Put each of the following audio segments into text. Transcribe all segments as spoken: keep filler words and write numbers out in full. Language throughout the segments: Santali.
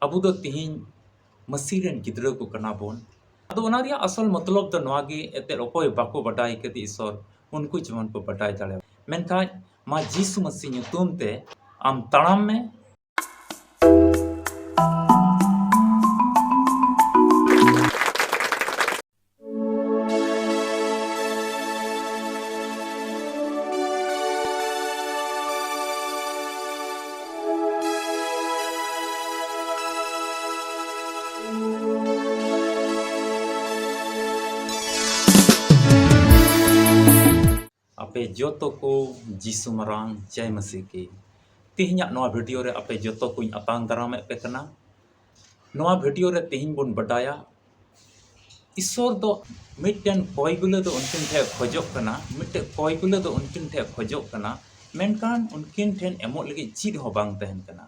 ᱟᱵᱚ ᱫᱚ ᱛᱤᱦᱤᱧ ᱢᱟᱹᱥᱤ ᱨᱮᱱ ᱜᱤᱫᱽᱨᱟᱹ ᱠᱚ ᱠᱟᱱᱟ ᱵᱚᱱ᱾ ᱟᱫᱚ ᱚᱱᱟ ᱨᱮᱭᱟᱜ ᱟᱥᱚᱞ ᱢᱚᱛᱞᱚᱵ ᱫᱚ ᱱᱚᱣᱟ ᱜᱮ, ᱮᱱᱛᱮᱫ ᱚᱠᱚᱭ ᱵᱟᱠᱚ ᱵᱟᱰᱟᱭ ᱠᱟᱫᱮ ᱤᱥᱚᱨ, ᱩᱱᱠᱩ ᱡᱮᱢᱚᱱ ᱠᱚ ᱵᱟᱰᱟᱭ ᱫᱟᱲᱮᱭᱟᱜᱼᱟ᱾ ᱢᱮᱱᱠᱷᱟᱱ ᱢᱟ ᱡᱤᱥᱩ ᱢᱟᱹᱥᱤ ᱧᱩᱛᱩᱢ ᱛᱮ ᱟᱢ ᱛᱟᱲᱟᱢ ᱢᱮ᱾ ᱟᱯᱮ ᱡᱚᱛᱚ ᱠᱚ ᱡᱤᱥᱩ ᱢᱟᱨᱟᱝ ᱡᱟᱭ ᱢᱟᱹᱥᱤ ᱠᱤ᱾ ᱛᱮᱦᱮᱧᱟᱜ ᱱᱚᱣᱟ ᱵᱷᱤᱰᱤᱭᱳ ᱨᱮ ᱟᱯᱮ ᱡᱚᱛᱚ ᱠᱚᱧ ᱟᱛᱟᱝ ᱫᱟᱨᱟᱢᱮᱫ ᱯᱮ ᱠᱟᱱᱟ᱾ ᱱᱚᱣᱟ ᱵᱷᱤᱰᱤᱭᱳ ᱨᱮ ᱛᱮᱦᱮᱧ ᱵᱚᱱ ᱵᱟᱰᱟᱭᱟ, ᱤᱥᱚᱨ ᱫᱚ ᱢᱤᱫᱴᱮᱱ ᱠᱚᱭ ᱜᱩᱞᱟᱹ ᱫᱚ ᱩᱱᱠᱤᱱ ᱴᱷᱮᱱ ᱠᱷᱚᱡᱚᱜ ᱠᱟᱱᱟ, ᱢᱤᱫᱴᱮᱱ ᱠᱚᱭ ᱜᱩᱞᱟᱹ ᱫᱚ ᱩᱱᱠᱤᱱ ᱴᱷᱮᱱ ᱠᱷᱚᱡᱚᱜ ᱠᱟᱱᱟ, ᱢᱮᱱᱠᱷᱟᱱ ᱩᱱᱠᱤᱱ ᱴᱷᱮᱱ ᱮᱢᱚᱜ ᱞᱟᱹᱜᱤᱫ ᱪᱮᱫ ᱦᱚᱸ ᱵᱟᱝ ᱛᱟᱦᱮᱱ ᱠᱟᱱᱟ᱾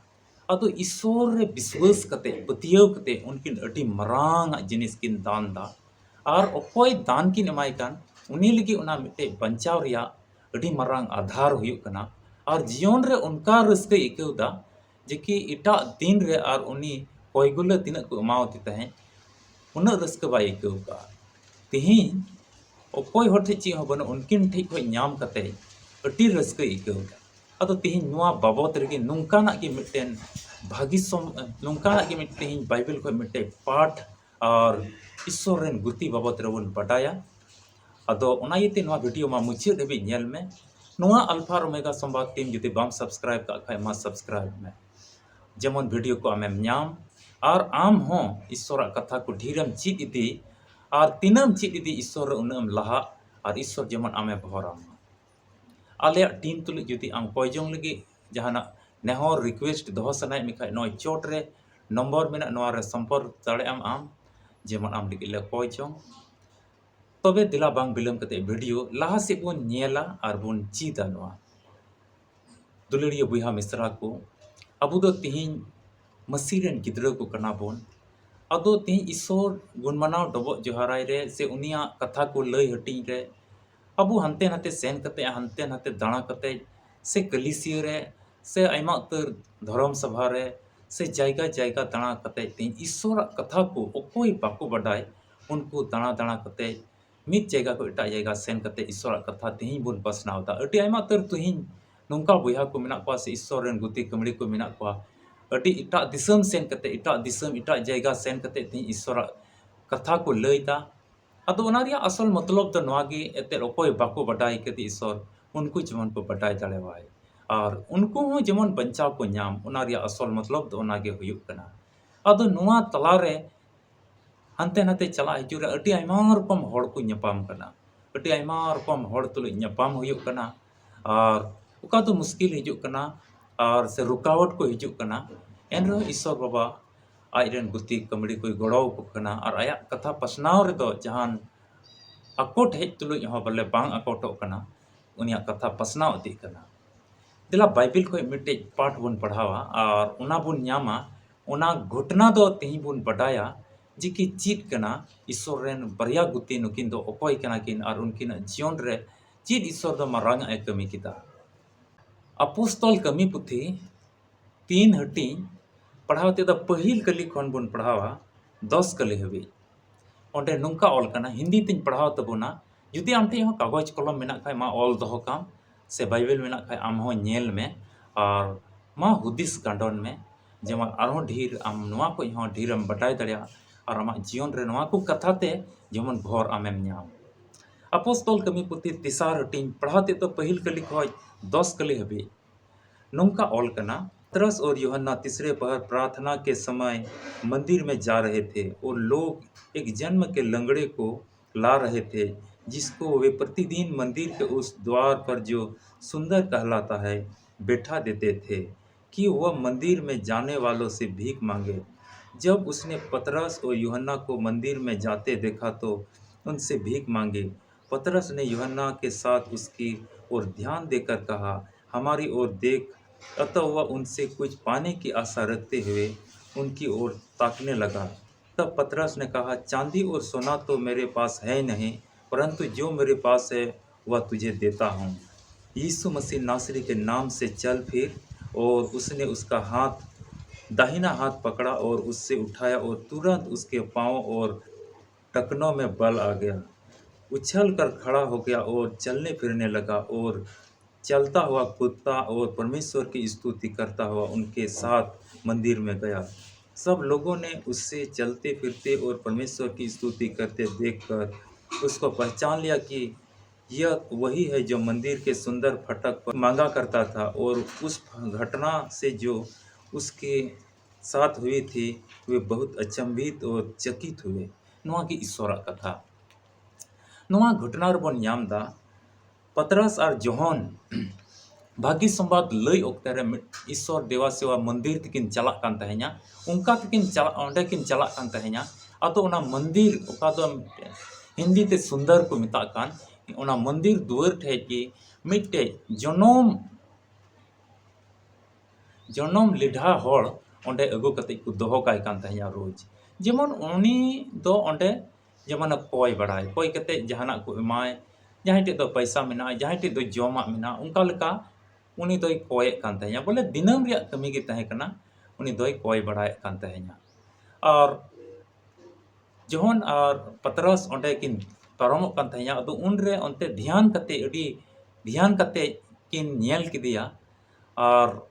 ᱟᱫᱚ ᱤᱥᱚᱨ ᱨᱮ ᱵᱤᱥᱣᱟᱹᱥ ᱠᱟᱛᱮ, ᱯᱟᱹᱛᱭᱟᱹᱣ ᱠᱟᱛᱮ ᱩᱱᱠᱤᱱ ᱟᱹᱰᱤ ᱢᱟᱨᱟᱝ ᱟᱜ ᱡᱤᱱᱤᱥ ᱠᱤᱱ ᱫᱟᱱ ᱫᱟ᱾ ᱟᱨ ᱚᱠᱚᱭ ᱫᱟᱱ ᱠᱤᱱ ᱮᱢᱟᱭ ᱠᱟᱱ, ᱩᱱᱤ ᱞᱟᱹᱜᱤᱫ ᱚᱱᱟ ᱢᱤᱫᱴᱮᱡ ᱵᱟᱧᱪᱟᱣ ᱨᱮᱭᱟᱜ ᱟᱹᱰᱤ ᱢᱟᱨᱟᱝ ᱟᱫᱷᱟᱨ ᱦᱩᱭᱩᱜ ᱠᱟᱱᱟ᱾ ᱟᱨ ᱡᱤᱭᱚᱱ ᱨᱮ ᱚᱱᱠᱟ ᱨᱟᱹᱥᱠᱟᱹᱭ ᱟᱹᱭᱠᱟᱹᱣ ᱫᱟ ᱡᱮ ᱠᱤ ᱮᱴᱟᱜ ᱫᱤᱱ ᱨᱮ ᱟᱨ ᱩᱱᱤ ᱠᱚᱭ ᱜᱩᱞᱟᱹ ᱛᱤᱱᱟᱹᱜ ᱠᱚ ᱮᱢᱟᱣᱟᱫᱮ ᱛᱟᱦᱮᱸᱫ, ᱩᱱᱟᱹᱜ ᱨᱟᱹᱥᱠᱟᱹ ᱵᱟᱭ ᱟᱹᱭᱠᱟᱹᱣ ᱠᱟᱜᱼᱟ᱾ ᱛᱮᱦᱮᱧ ᱚᱠᱚᱭ ᱦᱚᱲ ᱴᱷᱮᱡ ᱪᱮᱫ ᱦᱚᱸ ᱵᱟᱹᱱᱩᱜ, ᱩᱱᱠᱤᱱ ᱴᱷᱮᱡ ᱠᱷᱚᱡ ᱧᱟᱢ ᱠᱟᱛᱮ ᱟᱹᱰᱤ ᱨᱟᱹᱥᱠᱟᱹᱭ ᱟᱹᱭᱠᱟᱹᱣ ᱠᱟᱜᱼᱟ᱾ ᱟᱫᱚ ᱛᱮᱦᱮᱧ ᱱᱚᱣᱟ ᱵᱟᱵᱚᱛ ᱨᱮᱜᱮ ᱱᱚᱝᱠᱟᱱᱟᱜ ᱜᱮ ᱢᱤᱫᱴᱮᱱ ᱵᱷᱟᱹᱜᱤ ᱥᱚᱢ-, ᱱᱚᱝᱠᱟᱱᱟᱜ ᱜᱮ ᱢᱤᱫ ᱛᱮᱦᱮᱧ ᱵᱟᱭᱵᱮᱞ ᱠᱷᱚᱡ ᱢᱤᱫᱴᱮᱡ ᱯᱟᱴ ᱟᱨ ᱤᱥᱥᱚᱨ ᱨᱮᱱ ᱜᱩᱛᱤ ᱵᱟᱵᱚᱛ ᱨᱮᱵᱚᱱ ᱵᱟᱰᱟᱭᱟ᱾ ᱟᱫᱚ ᱚᱱᱟ ᱤᱭᱟᱹᱛᱮ ᱱᱚᱣᱟ ᱵᱷᱤᱰᱤᱭᱳ ᱢᱟ ᱢᱩᱪᱟᱹᱫ ᱫᱷᱟᱹᱵᱤᱡ ᱧᱮᱞ ᱢᱮ᱾ ᱱᱚᱣᱟ ᱟᱞᱯᱷᱟ ᱟᱨ ᱳᱢᱮᱜᱟ ᱥᱚᱢᱵᱟᱫ ᱴᱤᱢ ᱡᱩᱫᱤ ᱵᱟᱢ ᱥᱟᱵᱥᱠᱨᱟᱭᱤᱵ ᱠᱟᱜ ᱠᱷᱟᱡ ᱢᱟ ᱥᱟᱵᱥᱠᱨᱟᱭᱤᱵ ᱢᱮ, ᱡᱮᱢᱚᱱ ᱵᱷᱤᱰᱤᱭᱳ ᱠᱚ ᱟᱢᱮᱢ ᱧᱟᱢ ᱟᱨ ᱟᱢ ᱦᱚᱸ ᱤᱥᱥᱚᱨᱟᱜ ᱠᱟᱛᱷᱟ ᱠᱚ ᱰᱷᱮᱨᱮᱢ ᱪᱮᱫ ᱤᱫᱤ᱾ ᱟᱨ ᱛᱤᱱᱟᱹᱜ ᱮᱢ ᱪᱮᱫ ᱤᱫᱤ ᱤᱥᱥᱚᱨ ᱨᱮ ᱩᱱᱟᱹᱜ ᱮᱢ ᱞᱟᱦᱟᱜ ᱟᱨ ᱤᱥᱥᱚᱨ ᱡᱮᱢᱚᱱ ᱟᱢᱮ ᱵᱚᱦᱚᱨᱟᱢ ᱢᱟ᱾ ᱟᱞᱮᱭᱟᱜ ᱴᱤᱢ ᱛᱩᱞᱩᱡ ᱡᱩᱫᱤ ᱟᱢ ᱠᱚᱭ ᱡᱚᱝ ᱞᱟᱹᱜᱤᱫ ᱡᱟᱦᱟᱱᱟᱜ ᱱᱮᱦᱚᱨ, ᱨᱤᱠᱩᱭᱮᱥᱴ ᱫᱚᱦᱚ ᱥᱟᱱᱟᱭᱮᱫ ᱢᱮ ᱠᱷᱟᱡ, ᱱᱚᱜᱼᱚᱭ ᱪᱚᱴ ᱨᱮ ᱱᱚᱢᱵᱚᱨ ᱢᱮᱱᱟᱜ, ᱱᱚᱣᱟ ᱨᱮ ᱥᱚᱢᱯᱚᱨᱠ ᱫᱟᱲᱮᱭᱟᱜ ᱟᱢ ᱟᱢ, ᱡᱮᱢᱚᱱ ᱟᱢ ᱞᱟᱹᱜᱤᱫ ᱞᱮ ᱠᱚᱭ ᱡᱚᱝ᱾ ᱛᱚᱵᱮ ᱫᱮᱞᱟ ᱵᱟᱝ ᱵᱤᱞᱚᱢ ᱠᱟᱛᱮ ᱵᱷᱤᱰᱤᱭᱳ ᱞᱟᱦᱟ ᱥᱮᱫ ᱵᱚᱱ ᱧᱮᱞᱟ ᱟᱨ ᱵᱚᱱ ᱪᱮᱫᱟ ᱱᱚᱣᱟ᱾ ᱫᱩᱞᱟᱹᱲᱤᱭᱟᱹ ᱵᱚᱭᱦᱟ ᱢᱤᱥᱨᱟ ᱠᱚ, ᱟᱵᱚ ᱫᱚ ᱛᱤᱦᱤᱧ ᱢᱟᱹᱥᱤ ᱨᱮᱱ ᱜᱤᱫᱽᱨᱟᱹ ᱠᱚ ᱠᱟᱱᱟ ᱵᱚᱱ᱾ ᱟᱫᱚ ᱛᱤᱦᱤᱧ ᱤᱥᱥᱚᱨ ᱜᱩᱱ ᱢᱟᱱᱟᱣ ᱰᱚᱵᱚᱜ ᱡᱚᱦᱟᱨᱟᱭ ᱨᱮ ᱥᱮ ᱩᱱᱤᱭᱟᱜ ᱠᱟᱛᱷᱟ ᱠᱚ ᱞᱟᱹᱭ ᱦᱟᱹᱴᱤᱧ ᱨᱮ ᱟᱵᱚ ᱦᱟᱱᱛᱮ ᱱᱟᱛᱮ ᱥᱮᱱ ᱠᱟᱛᱮ, ᱦᱟᱱᱛᱮ ᱱᱟᱛᱮ ᱫᱟᱬᱟ ᱠᱟᱛᱮ ᱥᱮ ᱠᱟᱹᱞᱤᱥᱤᱭᱟᱹ ᱨᱮ ᱥᱮ ᱟᱭᱢᱟ ᱩᱛᱟᱹᱨ ᱫᱷᱚᱨᱚᱢ ᱥᱚᱵᱷᱟ ᱨᱮ ᱥᱮ ᱡᱟᱭᱜᱟ ᱡᱟᱭᱜᱟ ᱫᱟᱬᱟ ᱠᱟᱛᱮ ᱛᱮᱦᱮᱧ ᱤᱥᱥᱚᱨᱟᱜ ᱠᱟᱛᱷᱟ ᱠᱚ ᱚᱠᱚᱭ ᱵᱟᱠᱚ ᱵᱟᱰᱟᱭ, ᱩᱱᱠᱩ ᱫᱟᱬᱟ ᱫᱟᱬᱟ ᱠᱟᱛᱮ ᱢᱤᱫ ᱡᱟᱭᱜᱟ ᱠᱷᱚᱱ ᱮᱴᱟᱜ ᱡᱟᱭᱜᱟ ᱥᱮᱱ ᱠᱟᱛᱮ ᱤᱥᱥᱚᱨᱟᱜ ᱠᱟᱛᱷᱟ ᱛᱮᱦᱮᱧ ᱵᱚᱱ ᱯᱟᱥᱱᱟᱣ ᱮᱫᱟ᱾ ᱟᱹᱰᱤ ᱟᱭᱢᱟ ᱩᱛᱟᱹᱨ ᱛᱮᱦᱮᱧ ᱱᱚᱝᱠᱟ ᱵᱚᱭᱦᱟ ᱠᱚ ᱢᱮᱱᱟᱜ ᱠᱚᱣᱟ ᱥᱮ ᱤᱥᱥᱚᱨ ᱨᱮᱱ ᱜᱩᱛᱤ ᱠᱟᱹᱢᱲᱤ ᱠᱚ ᱢᱮᱱᱟᱜ ᱠᱚᱣᱟ, ᱟᱹᱰᱤ ᱮᱴᱟᱜ ᱫᱤᱥᱚᱢ ᱥᱮᱱ ᱠᱟᱛᱮ, ᱮᱴᱟᱜ ᱫᱤᱥᱚᱢ, ᱮᱴᱟᱜ ᱡᱟᱭᱜᱟ ᱥᱮᱱ ᱠᱟᱛᱮ ᱛᱮᱦᱮᱧ ᱤᱥᱥᱚᱨᱟᱜ ᱠᱟᱛᱷᱟ ᱠᱚ ᱞᱟᱹᱭ ᱮᱫᱟ᱾ ᱟᱫᱚ ᱚᱱᱟ ᱨᱮᱭᱟᱜ ᱟᱥᱚᱞ ᱢᱚᱛᱞᱚᱵ ᱫᱚ ᱱᱚᱣᱟ ᱜᱮ ᱮᱱᱛᱮᱫ, ᱚᱠᱚᱭ ᱵᱟᱠᱚ ᱵᱟᱰᱟᱭ ᱠᱟᱫᱮ ᱤᱥᱥᱚᱨ, ᱩᱱᱠᱩ ᱡᱮᱢᱚᱱ ᱠᱚ ᱵᱟᱰᱟᱭ ᱫᱟᱲᱮᱣᱟᱭ ᱟᱨ ᱩᱱᱠᱩ ᱦᱚᱸ ᱡᱮᱢᱚᱱ ᱵᱟᱧᱪᱟᱣ ᱠᱚ ᱧᱟᱢ, ᱚᱱᱟ ᱨᱮᱭᱟᱜ ᱟᱥᱚᱞ ᱢᱚᱛᱞᱚᱵ ᱫᱚ ᱚᱱᱟ ᱜᱮ ᱦᱩᱭᱩᱜ ᱠᱟᱱᱟ᱾ ᱟᱫᱚ ᱱᱚᱣᱟ ᱛᱟᱞᱟᱨᱮ ᱦᱟᱱᱛᱮ ᱱᱟᱛᱮ ᱪᱟᱞᱟᱜ ᱦᱤᱡᱩᱜ ᱨᱮ ᱟᱹᱰᱤ ᱟᱭᱢᱟ ᱨᱚᱠᱚᱢ ᱦᱚᱲ ᱠᱚ ᱧᱟᱯᱟᱢ ᱠᱟᱱᱟ, ᱟᱹᱰᱤ ᱟᱭᱢᱟ ᱨᱚᱠᱚᱢ ᱦᱚᱲ ᱛᱩᱞᱩᱡ ᱧᱟᱯᱟᱢ ᱦᱩᱭᱩᱜ ᱠᱟᱱᱟ, ᱟᱨ ᱚᱠᱟ ᱫᱚ ᱢᱩᱥᱠᱤᱞ ᱦᱤᱡᱩᱜ ᱠᱟᱱᱟ ᱟᱨ ᱥᱮ ᱨᱩᱠᱟᱣᱟᱴ ᱠᱚ ᱦᱤᱡᱩᱜ ᱠᱟᱱᱟ, ᱮᱱ ᱨᱮᱦᱚᱸ ᱤᱥᱥᱚᱨ ᱵᱟᱵᱟ ᱟᱡ ᱨᱮᱱ ᱜᱩᱛᱤ ᱠᱟᱹᱢᱲᱤ ᱠᱚᱭ ᱜᱚᱲᱚ ᱟᱠᱚ ᱠᱟᱱᱟ ᱟᱨ ᱟᱭᱟᱜ ᱠᱟᱛᱷᱟ ᱯᱟᱥᱱᱟᱣ ᱨᱮᱫᱚ ᱡᱟᱦᱟᱱ ᱟᱠᱚᱴ ᱦᱮᱡ ᱛᱩᱞᱩᱡ ᱦᱚᱸ ᱵᱚᱞᱮ ᱵᱟᱝ ᱟᱠᱚᱴᱚᱜ ᱠᱟᱱᱟ, ᱩᱱᱤᱭᱟᱜ ᱠᱟᱛᱷᱟ ᱯᱟᱥᱱᱟᱣ ᱤᱫᱤᱜ ᱠᱟᱱᱟ᱾ ᱫᱮᱞᱟ ᱵᱟᱭᱵᱮᱞ ᱠᱷᱚᱱ ᱢᱤᱫᱴᱮᱡ ᱯᱟᱴ ᱵᱚᱱ ᱯᱟᱲᱦᱟᱣᱟ ᱟᱨ ᱚᱱᱟ ᱵᱚᱱ ᱧᱟᱢᱟ, ᱚᱱᱟ ᱜᱷᱚᱴᱱᱟ ᱫᱚ ᱛᱮᱦᱮᱧ ᱵᱚᱱ ᱵᱟᱰᱟᱭᱟ ᱡᱮ ᱠᱤ ᱪᱮᱫ ᱠᱟᱱᱟ, ᱤᱥᱥᱚᱨ ᱨᱮᱱ ᱵᱟᱨᱭᱟ ᱜᱩᱛᱤ ᱱᱩᱠᱤᱱ ᱫᱚ ᱚᱠᱚᱭ ᱠᱟᱱᱟ ᱠᱤᱱ ᱟᱨ ᱩᱱᱠᱤᱱᱟᱜ ᱡᱤᱭᱚᱱ ᱨᱮ ᱪᱮᱫ ᱤᱥᱥᱚᱨ ᱫᱚ ᱢᱟᱨᱟᱝ ᱟᱜ ᱮ ᱠᱟᱹᱢᱤ ᱠᱮᱫᱟ᱾ ᱟᱯᱚᱥᱛᱚᱞ ᱠᱟᱹᱢᱤ ᱯᱩᱛᱷᱤ ᱛᱤᱱ ᱦᱟᱹᱴᱤᱧ ᱯᱟᱲᱦᱟᱣ ᱛᱮᱫᱚ ᱯᱟᱹᱦᱤᱞ ᱠᱟᱹᱞᱤ ᱠᱷᱚᱱ ᱵᱚᱱ ᱯᱟᱲᱦᱟᱣᱟ ᱫᱚᱥ ᱠᱟᱹᱞᱤ ᱦᱟᱹᱵᱤᱡ᱾ ᱚᱸᱰᱮ ᱱᱚᱝᱠᱟ ᱚᱞ ᱠᱟᱱᱟ, ᱦᱤᱱᱫᱤ ᱛᱤᱧ ᱯᱟᱲᱦᱟᱣ ᱛᱟᱵᱚᱱᱟ᱾ ᱡᱩᱫᱤ ᱟᱢ ᱴᱷᱮᱱ ᱦᱚᱸ ᱠᱟᱜᱚᱡᱽ ᱠᱚᱞᱚᱢ ᱢᱮᱱᱟᱜ ᱠᱷᱟᱡ, ᱢᱟ ᱚᱞ ᱫᱚᱦᱚ ᱠᱟᱢ, ᱥᱮ ᱵᱟᱭᱵᱮᱞ ᱢᱮᱱᱟᱜ ᱠᱷᱟᱡ, ᱟᱢ ᱦᱚᱸ ᱧᱮᱞ ᱢᱮ ᱟᱨ ᱢᱟ ᱦᱩᱫᱤᱥ ᱜᱟᱸᱰᱚᱱ ᱢᱮ᱾ ᱡᱮᱢᱚᱱ ᱟᱨᱦᱚᱸ ᱰᱷᱮᱨ ᱟᱢ ᱱᱚᱣᱟ ᱠᱷᱚᱡ ᱦᱚᱸ ᱰᱷᱮᱨᱮᱢ ᱵᱟᱰᱟᱭ ᱫᱟᱲᱮᱭᱟᱜᱼᱟ ᱟᱨ ᱟᱢᱟᱜ ᱡᱤᱭᱚᱱ ᱨᱮ ᱱᱚᱣᱟ ᱠᱚ ᱠᱟᱛᱷᱟ ᱛᱮ ᱡᱮᱢᱚᱱ ᱵᱷᱚᱨ ᱟᱢᱮᱢ ᱧᱟᱢ᱾ ᱟᱯᱚᱥᱛᱚᱞ ᱠᱟᱹᱢᱤ ᱯᱩᱛᱷᱤ ᱛᱮᱥᱟᱨ ᱦᱟᱹᱴᱤᱧ ᱯᱟᱲᱦᱟᱣ ᱛᱮᱫ ᱫᱚ ᱯᱟᱹᱦᱤᱞ ᱠᱟᱹᱞᱤ ᱠᱷᱚᱡ ᱫᱚᱥ ᱠᱟᱹᱞᱤ ᱦᱟᱹᱵᱤᱡ᱾ नौका ओलकना। पतरस और यूहन्ना तीसरे पहर प्रार्थना के समय मंदिर में जा रहे थे और लोग एक जन्म के लंगड़े को ला रहे थे, जिसको वे प्रतिदिन मंदिर के उस द्वार पर जो सुंदर कहलाता है, बैठा देते थे कि वह मंदिर में जाने वालों से भीख मांगे। जब उसने पतरस और यूहन्ना को मंदिर में जाते देखा तो उनसे भीख मांगी। पतरस ने यूहन्ना के साथ उसकी ओर ध्यान देकर कहा, हमारी ओर देख। अतः वह उनसे कुछ पाने की आशा रखते हुए उनकी ओर ताकने लगा। तब पतरस ने कहा, चांदी और सोना तो मेरे पास है नहीं, परंतु जो मेरे पास है, वह तुझे देता हूँ। यीशु मसीह नासरी के नाम से चल फिर। और उसने उसका हाथ दाहिना हाथ पकड़ा और उससे उठाया और तुरंत उसके पाँव और टखनों में बल आ गया। उछल कर खड़ा हो गया और चलने फिरने लगा और चलता हुआ, कूदता और परमेश्वर की स्तुति करता हुआ उनके साथ मंदिर में गया। सब लोगों ने उससे चलते फिरते और परमेश्वर की स्तुति करते देखकर उसको पहचान लिया कि यह वही है जो मंदिर के सुंदर फाटक पर मांगा करता था। और उस घटना से जो उसके साथ हुई थी, वे बहुत अचंभित और चकित हुए। ᱱᱚᱣᱟ ᱜᱮ ᱤᱥᱚᱨᱟᱜ ᱠᱟᱛᱷᱟ᱾ ᱱᱚᱣᱟ ᱜᱷᱚᱴᱚᱱᱟ ᱨᱮᱵᱚᱱ ᱧᱟᱢ ᱮᱫᱟ, ᱯᱟᱛᱨᱟᱥ ᱟᱨ ᱡᱚᱦᱚᱱ ᱵᱷᱟᱹᱜᱤ ᱥᱚᱢᱵᱟᱫ ᱞᱟᱹᱭ ᱚᱠᱛᱮ ᱨᱮ ᱢᱤᱫ ᱤᱥᱚᱨ ᱫᱮᱵᱟ ᱥᱮᱵᱟ ᱢᱚᱱᱫᱤᱨ ᱛᱮᱠᱤᱱ ᱪᱟᱞᱟᱜ ᱠᱟᱱ ᱛᱟᱦᱮᱸᱧᱟ᱾ ᱚᱱᱠᱟ ᱛᱮᱠᱤᱱ ᱪᱟᱞᱟᱜ, ᱚᱸᱰᱮ ᱠᱤᱱ ᱪᱟᱞᱟᱜ ᱠᱟᱱ ᱛᱟᱦᱮᱸᱧᱟ᱾ ᱟᱫᱚ ᱚᱱᱟ ᱢᱚᱱᱫᱤᱨ, ᱚᱠᱟ ᱫᱚ ᱦᱤᱱᱫᱤ ᱛᱮ ᱥᱩᱱᱫᱚᱨ ᱠᱚ ᱢᱮᱛᱟᱜ ᱠᱟᱱ, ᱚᱱᱟ ᱢᱚᱱᱫᱤᱨ ᱫᱩᱣᱟᱹᱨ ᱴᱷᱮᱡ ᱜᱮ ᱢᱤᱫᱴᱮᱡ ᱡᱚᱱᱚᱢ ᱡᱚᱱᱚᱢ ᱞᱮᱰᱷᱟ ᱦᱚᱲ ᱚᱸᱰᱮ ᱟᱹᱜᱩ ᱠᱟᱛᱮ ᱠᱚ ᱫᱚᱦᱚ ᱠᱟᱭ ᱠᱟᱱ ᱛᱟᱦᱮᱸᱱᱟ ᱨᱳᱡᱽ᱾ ᱡᱮᱢᱚᱱ ᱩᱱᱤ ᱫᱚ ᱚᱸᱰᱮ ᱡᱮᱢᱚᱱᱮ ᱠᱚᱭ ᱵᱟᱲᱟᱭ, ᱠᱚᱭ ᱠᱟᱛᱮ ᱡᱟᱦᱟᱱᱟᱜ ᱠᱚ ᱮᱢᱟᱭ, ᱡᱟᱦᱟᱸᱭ ᱴᱷᱮᱡ ᱫᱚ ᱯᱚᱭᱥᱟ ᱢᱮᱱᱟᱜᱼᱟ, ᱡᱟᱦᱟᱸᱭ ᱴᱷᱮᱡ ᱫᱚ ᱡᱚᱢᱟᱜ ᱢᱮᱱᱟᱜᱼᱟ, ᱚᱱᱠᱟ ᱞᱮᱠᱟ ᱩᱱᱤ ᱫᱚᱭ ᱠᱚᱭᱮᱫ ᱠᱟᱱ ᱛᱟᱦᱮᱸᱱᱟ᱾ ᱵᱚᱞᱮ ᱫᱤᱱᱟᱹᱢ ᱨᱮᱭᱟᱜ ᱠᱟᱹᱢᱤ ᱜᱮ ᱛᱟᱦᱮᱸ ᱠᱟᱱᱟ, ᱩᱱᱤ ᱫᱚᱭ ᱠᱚᱭ ᱵᱟᱲᱟᱭᱮᱫ ᱠᱟᱱ ᱛᱟᱦᱮᱸᱱᱟ᱾ ᱟᱨ ᱡᱚᱦᱚᱱ ᱟᱨ ᱯᱟᱛᱨᱟᱥ ᱚᱸᱰᱮ ᱠᱤᱱ ᱯᱟᱨᱚᱢᱚᱜ ᱠᱟᱱ ᱛᱟᱦᱮᱸᱱᱟ, ᱟᱫᱚ ᱩᱱᱨᱮ ᱚᱱᱛᱮ ᱫᱷᱮᱭᱟᱱ ᱠᱟᱛᱮ, ᱟᱹᱰᱤ ᱫᱷᱮᱭᱟᱱ ᱠᱟᱛᱮ ᱠᱤᱱ ᱧᱮᱞ ᱠᱮᱫᱮᱭᱟ ᱟᱨ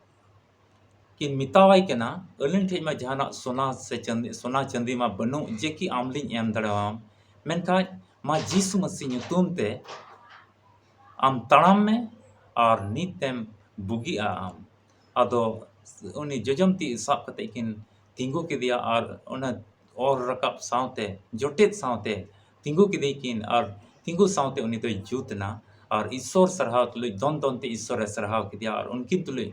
ᱠᱤᱱ ᱢᱮᱛᱟᱣᱟᱭ ᱠᱟᱱᱟ, "ᱟᱹᱞᱤᱧ ᱴᱷᱮᱡ ᱢᱟ ᱡᱟᱦᱟᱱᱟᱜ ᱥᱚᱱᱟ ᱥᱮ ᱪᱟᱸᱫᱤ, ᱥᱚᱱᱟ ᱪᱟᱸᱫᱤ ᱢᱟ ᱵᱟᱹᱱᱩᱜ ᱡᱮ ᱠᱤ ᱟᱢ ᱞᱤᱧ ᱮᱢ ᱫᱟᱲᱮᱣᱟᱢ, ᱢᱮᱱᱠᱷᱟᱱ ᱢᱟ ᱡᱤᱥᱩ ᱢᱟᱹᱥᱤ ᱧᱩᱛᱩᱢ ᱛᱮ ᱟᱢ ᱛᱟᱲᱟᱢ ᱢᱮ ᱟᱨ ᱱᱤᱛᱮᱢ ᱵᱩᱜᱤᱜᱼᱟ ᱟᱢ᱾" ᱟᱫᱚ ᱩᱱᱤ ᱡᱚᱡᱚᱢ ᱛᱤ ᱥᱟᱵ ᱠᱟᱛᱮ ᱠᱤᱱ ᱛᱤᱸᱜᱩ ᱠᱮᱫᱮᱭᱟ ᱟᱨ ᱚᱱᱟ ᱚᱨ ᱨᱟᱠᱟᱵ ᱥᱟᱶᱛᱮ, ᱡᱚᱴᱮᱫ ᱥᱟᱶᱛᱮ ᱛᱤᱸᱜᱩ ᱠᱮᱫᱮᱭᱟᱠᱤᱱ ᱟᱨ ᱛᱤᱸᱜᱩ ᱥᱟᱶᱛᱮ ᱩᱱᱤ ᱫᱚᱭ ᱡᱩᱛ ᱮᱱᱟ ᱟᱨ ᱤᱥᱥᱚᱨ ᱥᱟᱨᱦᱟᱣ ᱛᱩᱞᱩᱡ, ᱫᱚᱱ ᱫᱚᱱ ᱛᱮ ᱤᱥᱥᱚᱨᱮ ᱥᱟᱨᱦᱟᱣ ᱠᱮᱫᱮᱭᱟ ᱟᱨ ᱩᱱᱠᱤᱱ ᱛᱩᱞᱩᱡ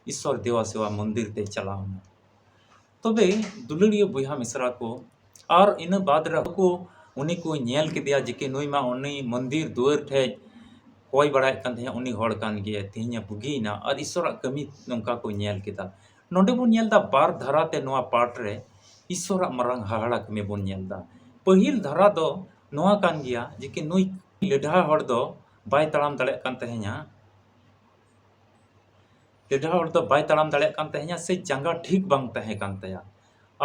ᱤᱥᱥᱚᱨ ᱫᱮᱵᱟ ᱥᱮᱵᱟ ᱢᱚᱱᱫᱤᱨ ᱛᱮᱭ ᱪᱟᱞᱟᱣ ᱮᱱᱟ᱾ ᱛᱚᱵᱮ ᱫᱩᱞᱟᱹᱲᱤᱭᱟᱹ ᱵᱚᱭᱦᱟ ᱢᱤᱥᱨᱟ ᱠᱚ, ᱟᱨ ᱤᱱᱟᱹ ᱵᱟᱫ ᱨᱮ ᱠᱚ ᱩᱱᱤ ᱠᱚ ᱧᱮᱞ ᱠᱮᱫᱮᱭᱟ ᱡᱮ ᱠᱤ ᱱᱩᱭ ᱢᱟ ᱩᱱᱤ ᱢᱚᱱᱫᱤᱨ ᱫᱩᱣᱟᱹᱨ ᱴᱷᱮᱡ ᱠᱚᱭ ᱵᱟᱲᱟᱭᱮᱫ ᱠᱟᱱ ᱛᱟᱦᱮᱸᱫ, ᱩᱱᱤ ᱦᱚᱲ ᱠᱟᱱ ᱜᱮᱭᱟᱭ, ᱛᱮᱦᱮᱧᱮ ᱵᱩᱜᱤᱭᱮᱱᱟ, ᱟᱨ ᱤᱥᱥᱚᱨᱟᱜ ᱠᱟᱹᱢᱤ ᱱᱚᱝᱠᱟ ᱠᱚ ᱧᱮᱞ ᱠᱮᱫᱟ᱾ ᱱᱚᱰᱮ ᱵᱚᱱ ᱧᱮᱞ ᱮᱫᱟ ᱵᱟᱨ ᱫᱷᱟᱨᱟ ᱛᱮ ᱱᱚᱣᱟ ᱯᱟᱴ ᱨᱮ ᱤᱥᱥᱚᱨᱟᱜ ᱢᱟᱨᱟᱝ ᱦᱟᱦᱟᱲᱟ ᱠᱟᱹᱢᱤ ᱵᱚᱱ ᱧᱮᱞ ᱮᱫᱟ᱾ ᱯᱟᱹᱦᱤᱞ ᱫᱷᱟᱨᱟ ᱫᱚ ᱱᱚᱣᱟ ᱠᱟᱱ ᱜᱮᱭᱟ ᱡᱮ ᱠᱤ ᱱᱩᱭ ᱞᱮᱰᱷᱟ ᱦᱚᱲ ᱫᱚ ᱵᱟᱭ ᱛᱟᱲᱟᱢ ᱫᱟᱲᱮᱭᱟᱜ ᱠᱟᱱ ᱛᱟᱦᱮᱸᱧᱟ᱾ ᱞᱮᱰᱷᱟ ᱦᱚᱲ ᱫᱚ ᱵᱟᱭ ᱛᱟᱲᱟᱢ ᱫᱟᱲᱮᱭᱟᱜ ᱠᱟᱱ ᱛᱟᱦᱮᱸᱧᱟ, ᱥᱮ ᱡᱟᱸᱜᱟ ᱴᱷᱤᱠ ᱵᱟᱝ ᱛᱟᱦᱮᱸ ᱠᱟᱱ ᱛᱟᱭᱟ᱾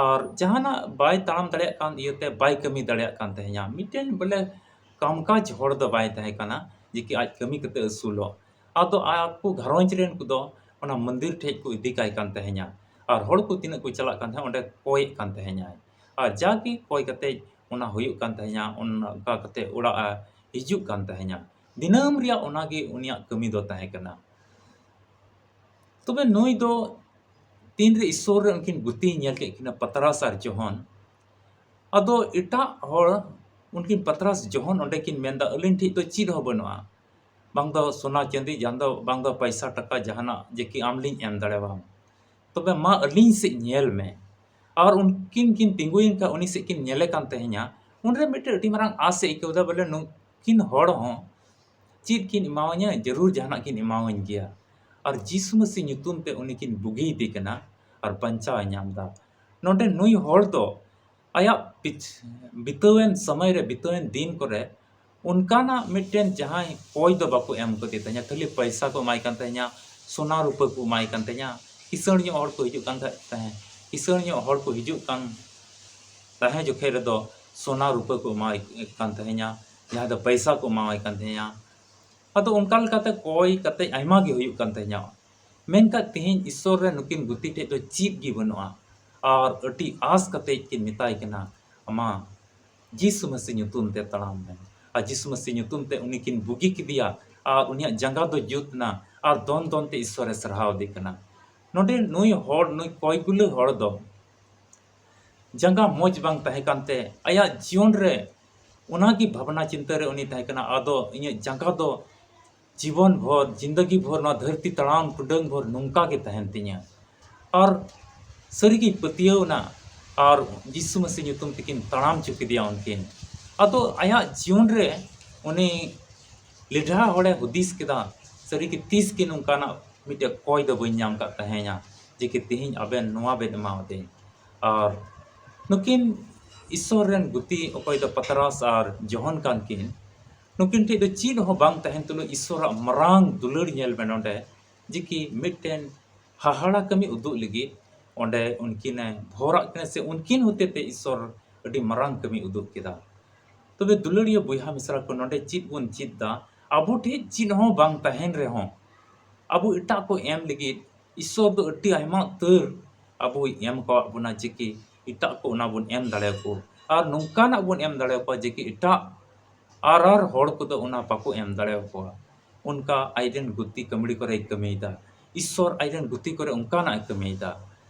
ᱟᱨ ᱡᱟᱦᱟᱱᱟᱜ ᱵᱟᱭ ᱛᱟᱲᱟᱢ ᱫᱟᱲᱮᱭᱟᱜ ᱠᱟᱱ ᱤᱭᱟᱹᱛᱮ ᱵᱟᱭ ᱠᱟᱹᱢᱤ ᱫᱟᱲᱮᱭᱟᱜ ᱠᱟᱱ ᱛᱟᱦᱮᱸᱧᱟ᱾ ᱢᱤᱫᱴᱮᱱ ᱵᱚᱞᱮ ᱠᱟᱢᱠᱟᱡᱽ ᱦᱚᱲ ᱫᱚ ᱵᱟᱭ ᱛᱟᱦᱮᱸ ᱠᱟᱱᱟ, ᱡᱮ ᱠᱤ ᱟᱡ ᱠᱟᱹᱢᱤ ᱠᱟᱛᱮ ᱟᱹᱥᱩᱞᱚᱜ᱾ ᱟᱫᱚ ᱟᱠᱚ ᱜᱷᱟᱨᱚᱸᱡᱽ ᱨᱮᱱ ᱠᱚᱫᱚ ᱚᱱᱟ ᱢᱚᱱᱫᱤᱨ ᱴᱷᱮᱡ ᱠᱚ ᱤᱫᱤ ᱠᱟᱭ ᱠᱟᱱ ᱛᱟᱦᱮᱸᱧᱟ᱾ ᱟᱨ ᱦᱚᱲ ᱠᱚ ᱛᱤᱱᱟᱹᱜ ᱠᱚ ᱪᱟᱞᱟᱜ ᱠᱟᱱ ᱛᱟᱦᱮᱸᱫ, ᱚᱸᱰᱮ ᱠᱚᱭᱮᱫ ᱠᱟᱱ ᱛᱟᱦᱮᱸᱧᱟᱭ᱾ ᱟᱨ ᱡᱟᱜᱮ ᱠᱚᱭ ᱠᱟᱛᱮ ᱚᱱᱟ ᱦᱩᱭᱩᱜ ᱠᱟᱱ ᱛᱟᱦᱮᱸᱧᱟ, ᱚᱱᱠᱟ ᱠᱟᱛᱮ ᱚᱲᱟᱜ ᱮ ᱦᱤᱡᱩᱜ ᱠᱟᱱ ᱛᱟᱦᱮᱸᱧᱟ᱾ ᱫᱤᱱᱟᱹᱢ ᱨᱮᱭᱟᱜ ᱚᱱᱟᱜᱮ ᱩᱱᱤᱭᱟᱜ ᱠᱟᱹᱢᱤ ᱫᱚ ᱛᱟᱦᱮᱸ ᱠᱟᱱᱟ᱾ ᱛᱚᱵᱮ ᱱᱩᱭ ᱫᱚ ᱛᱤᱱᱨᱮ ᱤᱥᱥᱚᱨ ᱨᱮ ᱩᱱᱠᱤᱱ ᱜᱩᱛᱤᱭ ᱧᱮᱞ ᱠᱮᱫ ᱠᱤᱱᱟ, ᱯᱟᱛᱨᱟᱥ ᱟᱨ ᱡᱚᱦᱚᱱ, ᱟᱫᱚ ᱮᱴᱟᱜ ᱦᱚᱲ ᱩᱱᱠᱤᱱ ᱯᱟᱛᱨᱟᱥ ᱡᱚᱦᱚᱱ ᱚᱸᱰᱮ ᱠᱤᱱ ᱢᱮᱱᱫᱟ, "ᱟᱹᱞᱤᱧ ᱴᱷᱮᱡ ᱫᱚ ᱪᱮᱫ ᱦᱚᱸ ᱵᱟᱹᱱᱩᱜᱼᱟ, ᱵᱟᱝ ᱫᱚ ᱥᱚᱱᱟ ᱪᱟᱸᱫᱤ, ᱡᱟᱦᱟᱸ ᱫᱚ ᱵᱟᱝ ᱫᱚ ᱯᱟᱭᱥᱟ ᱴᱟᱠᱟ ᱡᱟᱦᱟᱱᱟᱜ, ᱡᱮ ᱠᱤ ᱟᱢ ᱞᱤᱧ ᱮᱢ ᱫᱟᱲᱮᱣᱟᱢ᱾ ᱛᱚᱵᱮ ᱢᱟ ᱟᱹᱞᱤᱧ ᱥᱮᱫ ᱧᱮᱞ ᱢᱮ᱾" ᱟᱨ ᱩᱱᱠᱤᱱ ᱠᱤᱱ ᱛᱤᱸᱜᱩᱭᱮᱱ ᱠᱷᱟᱱ ᱩᱱᱤ ᱥᱮᱫ ᱠᱤᱱ ᱧᱮᱞᱮ ᱠᱟᱱ ᱛᱟᱦᱮᱸᱧᱟ, ᱩᱱᱨᱮ ᱢᱤᱫᱴᱮᱱ ᱟᱹᱰᱤ ᱢᱟᱨᱟᱝ ᱟᱥ ᱮ ᱟᱹᱭᱠᱟᱹᱣ ᱮᱫᱟ, ᱵᱚᱞᱮ ᱱᱩᱠᱤᱱ ᱦᱚᱲ ᱦᱚᱸ ᱪᱮᱫ ᱠᱤᱱ ᱮᱢᱟᱣᱟᱹᱧᱟ, ᱡᱟᱹᱨᱩᱲ ᱡᱟᱦᱟᱱᱟᱜ ᱠᱤᱱ ᱮᱢᱟᱣᱟᱹᱧ ᱜᱮᱭᱟ᱾ ᱟᱨ ᱡᱤᱥᱩ ᱢᱟᱹᱥᱤ ᱧᱩᱛᱩᱢ ᱛᱮ ᱩᱱᱤ ᱠᱤᱱ ᱵᱩᱜᱤᱭᱮᱫᱮ ᱠᱟᱱᱟ ᱟᱨ ᱵᱟᱧᱪᱟᱣ ᱮ ᱧᱟᱢ ᱮᱫᱟ᱾ ᱱᱚᱰᱮ ᱱᱩᱭ ᱦᱚᱲ ᱫᱚ ᱟᱭᱟᱜ ᱯᱤᱪ-, ᱵᱤᱛᱟᱹᱣᱮᱱ ᱥᱚᱢᱚᱭ ᱨᱮ, ᱵᱤᱛᱟᱹᱣᱮᱱ ᱫᱤᱱ ᱠᱚᱨᱮ ᱚᱱᱠᱟᱱᱟᱜ ᱢᱤᱫᱴᱮᱱ ᱡᱟᱦᱟᱸᱭ ᱠᱚᱭ ᱫᱚ ᱵᱟᱠᱚ ᱮᱢ ᱠᱟᱫᱮ ᱛᱟᱦᱮᱸᱫ, ᱠᱷᱟᱹᱞᱤ ᱯᱚᱭᱥᱟ ᱠᱚ ᱮᱢᱟᱭ ᱠᱟᱱ ᱛᱟᱦᱮᱸᱫ, ᱥᱚᱱᱟ ᱨᱩᱯᱟᱹ ᱠᱚ ᱮᱢᱟᱭ ᱠᱟᱱ ᱛᱟᱦᱮᱸᱫ᱾ ᱠᱤᱥᱟᱹᱬ ᱧᱚᱜ ᱦᱚᱲ ᱠᱚ ᱦᱤᱡᱩᱜ ᱠᱟᱱ ᱛᱟᱦᱮᱸᱫ, ᱠᱤᱥᱟᱹᱬ ᱧᱚᱜ ᱦᱚᱲ ᱠᱚ ᱦᱤᱡᱩᱜ ᱠᱟᱱ ᱛᱟᱦᱮᱸ ᱡᱚᱠᱷᱮᱡ ᱨᱮᱫᱚ ᱥᱚᱱᱟ ᱨᱩᱯᱟᱹ ᱠᱚ ᱮᱢᱟᱭ ᱠᱟᱱ ᱛᱟᱦᱮᱸᱫ, ᱡᱟᱦᱟᱸ ᱫᱚ ᱯᱚᱭᱥᱟ ᱠᱚ ᱮᱢᱟᱣᱟᱭ ᱠᱟᱱ ᱛᱟᱦᱮᱸᱫ᱾ ᱟᱫᱚ ᱚᱱᱠᱟ ᱞᱮᱠᱟᱛᱮ ᱠᱚᱭ ᱠᱟᱛᱮ ᱟᱭᱢᱟ ᱜᱮ ᱦᱩᱭᱩᱜ ᱠᱟᱱ ᱛᱟᱦᱮᱸᱫ᱾ ᱢᱮᱱᱠᱷᱟᱱ ᱛᱮᱦᱮᱧ ᱤᱥᱥᱚᱨ ᱨᱮ ᱱᱩᱠᱤᱱ ᱜᱩᱛᱤ ᱴᱷᱮᱡ ᱫᱚ ᱪᱮᱫ ᱜᱮ ᱵᱟᱹᱱᱩᱜᱼᱟ᱾ ᱟᱨ ᱟᱹᱰᱤ ᱟᱸᱥ ᱠᱟᱛᱮ ᱠᱤᱱ ᱢᱮᱛᱟᱭ ᱠᱟᱱᱟ, ᱟᱢᱟᱜ ᱡᱤᱥᱩ ᱢᱟᱹᱥᱤ ᱧᱩᱛᱩᱢ ᱛᱮ ᱛᱟᱲᱟᱢ ᱢᱮ᱾ ᱟᱨ ᱡᱤᱥᱩ ᱢᱟᱹᱥᱤ ᱧᱩᱛᱩᱢ ᱛᱮ ᱩᱱᱤ ᱠᱤᱱ ᱵᱩᱜᱤ ᱠᱮᱫᱮᱭᱟ ᱟᱨ ᱩᱱᱤᱭᱟᱜ ᱡᱟᱸᱜᱟ ᱫᱚ ᱡᱩᱛ ᱮᱱᱟ ᱟᱨ ᱫᱚᱱ ᱫᱚᱱ ᱛᱮ ᱤᱥᱥᱚᱨᱮ ᱥᱟᱨᱦᱟᱣ ᱮᱫᱮ ᱠᱟᱱᱟ᱾ ᱱᱚᱰᱮ ᱱᱩᱭ ᱦᱚᱲ, ᱱᱩᱭ ᱠᱚᱭ ᱜᱩᱞᱟᱹ ᱦᱚᱲ ᱫᱚ ᱡᱟᱸᱜᱟ ᱢᱚᱡᱽ ᱵᱟᱝ ᱛᱟᱦᱮᱸ ᱠᱟᱱᱛᱮ ᱟᱭᱟᱜ ᱡᱤᱭᱚᱱ ᱨᱮ ᱚᱱᱟᱜᱮ ᱵᱷᱟᱵᱽᱱᱟ ᱪᱤᱱᱛᱟᱹ ᱨᱮ ᱩᱱᱤ ᱛᱟᱦᱮᱸ ᱠᱟᱱᱟ, ᱟᱫᱚ ᱤᱧᱟᱹᱜ ᱡᱟᱸᱜᱟ ᱫᱚ ᱡᱤᱵᱚᱱ ᱵᱷᱳᱨ, ᱡᱤᱱᱫᱟᱹᱜᱤ ᱵᱷᱳᱨ ᱱᱚᱣᱟ ᱫᱷᱟᱹᱨᱛᱤ ᱛᱟᱲᱟᱢ ᱴᱩᱰᱟᱹᱝ ᱵᱷᱳᱨ ᱱᱚᱝᱠᱟ ᱜᱮ ᱛᱟᱦᱮᱱ ᱛᱤᱧᱟᱹ᱾ ᱟᱨ ᱥᱟᱹᱨᱤᱜᱮᱭ ᱯᱟᱹᱛᱭᱟᱹᱣ ᱮᱱᱟ ᱟᱨ ᱡᱤᱥᱩ ᱢᱟᱹᱥᱤ ᱧᱩᱛᱩᱢ ᱛᱮᱠᱤᱱ ᱛᱟᱲᱟᱢ ᱦᱚᱪᱚ ᱠᱮᱫᱮᱭᱟ ᱩᱱᱠᱤᱱ᱾ ᱟᱫᱚ ᱟᱭᱟᱜ ᱡᱤᱭᱚᱱ ᱨᱮ ᱩᱱᱤ ᱞᱮᱰᱷᱟ ᱦᱚᱲᱮ ᱦᱩᱫᱤᱥ ᱠᱮᱫᱟ, ᱥᱟᱹᱨᱤᱜᱮ ᱛᱤᱥ ᱜᱮ ᱱᱚᱝᱠᱟᱱᱟᱜ ᱢᱤᱫᱴᱮᱡ ᱠᱚᱭ ᱫᱚ ᱵᱟᱹᱧ ᱧᱟᱢ ᱠᱟᱜ ᱛᱟᱦᱮᱸᱭᱟ, ᱡᱮ ᱠᱤ ᱛᱮᱦᱮᱧ ᱟᱵᱮᱱ ᱱᱚᱣᱟ ᱵᱮᱱ ᱮᱢᱟᱣᱟᱫᱤᱧ᱾ ᱟᱨ ᱱᱩᱠᱤᱱ ᱤᱥᱥᱚᱨ ᱨᱮᱱ ᱜᱩᱛᱤ, ᱚᱠᱚᱭ ᱫᱚ ᱯᱟᱛᱨᱟᱥ ᱟᱨ ᱡᱚᱦᱚᱱ ᱠᱟᱱ ᱠᱤᱱ, ᱱᱩᱠᱤᱱ ᱴᱷᱮᱡ ᱫᱚ ᱪᱮᱫ ᱦᱚᱸ ᱵᱟᱝ ᱛᱟᱦᱮᱱ ᱛᱩᱞᱩᱡ ᱤᱥᱥᱚᱨᱟᱜ ᱢᱟᱨᱟᱝ ᱫᱩᱞᱟᱹᱲ ᱧᱮᱞ ᱢᱮ ᱱᱚᱰᱮ᱾ ᱡᱮ ᱠᱤ ᱢᱤᱫᱴᱮᱱ ᱦᱟᱦᱟᱲᱟ ᱠᱟᱹᱢᱤ ᱩᱫᱩᱜ ᱞᱟᱹᱜᱤᱫ ᱚᱸᱰᱮ ᱩᱱᱠᱤᱱᱮ ᱵᱷᱚᱨᱟᱜ ᱠᱤᱱᱟ, ᱥᱮ ᱩᱱᱠᱤᱱ ᱦᱚᱛᱮᱛᱮ ᱤᱥᱥᱚᱨ ᱟᱹᱰᱤ ᱢᱟᱨᱟᱝ ᱠᱟᱹᱢᱤ ᱩᱫᱩᱜ ᱠᱮᱫᱟ᱾ ᱛᱚᱵᱮ ᱫᱩᱞᱟᱹᱲᱤᱭᱟᱹ ᱵᱚᱭᱦᱟ ᱢᱤᱥᱨᱟ ᱠᱚ, ᱱᱚᱰᱮ ᱪᱮᱫ ᱵᱚᱱ ᱪᱮᱫ ᱫᱟ? ᱟᱵᱚ ᱴᱷᱮᱱ ᱪᱮᱫ ᱦᱚᱸ ᱵᱟᱝ ᱛᱟᱦᱮᱱ ᱨᱮᱦᱚᱸ, ᱟᱵᱚ ᱮᱴᱟᱜ ᱠᱚ ᱮᱢ ᱞᱟᱹᱜᱤᱫ ᱤᱥᱥᱚᱨ ᱫᱚ ᱟᱹᱰᱤ ᱟᱭᱢᱟ ᱩᱛᱟᱹᱨ ᱟᱵᱚᱭ ᱮᱢ ᱠᱟᱣᱟᱫ ᱵᱚᱱᱟ, ᱡᱮ ᱠᱤ ᱮᱴᱟᱜ ᱠᱚ ᱚᱱᱟ ᱵᱚᱱ ᱮᱢ ᱫᱟᱲᱮᱭᱟᱠᱚ, ᱟᱨ ᱱᱚᱝᱠᱟᱱᱟᱜ ᱵᱚᱱ ᱮᱢ ᱫᱟᱲᱮᱭᱟᱠᱚᱣᱟ ᱡᱮ ᱠᱤ ᱮᱴᱟᱜ ᱟᱨ ᱟᱨ ᱦᱚᱲ ᱠᱚᱫᱚ ᱚᱱᱟ ᱵᱟᱠᱚ ᱮᱢ ᱫᱟᱲᱮᱭᱟᱠᱚᱣᱟ᱾ ᱚᱱᱠᱟ ᱟᱡᱨᱮᱱ ᱜᱩᱛᱤ ᱠᱟᱹᱢᱲᱤ ᱠᱚᱨᱮᱭ ᱠᱟᱹᱢᱤᱭᱮᱫᱟ᱾ ᱤᱥᱥᱚᱨ ᱟᱡᱨᱮᱱ ᱜᱩᱛᱤ ᱠᱚᱨᱮ ᱚᱱᱠᱟᱱᱟᱜ ᱮ ᱠᱟᱹᱢᱤᱭᱮᱫᱟ᱾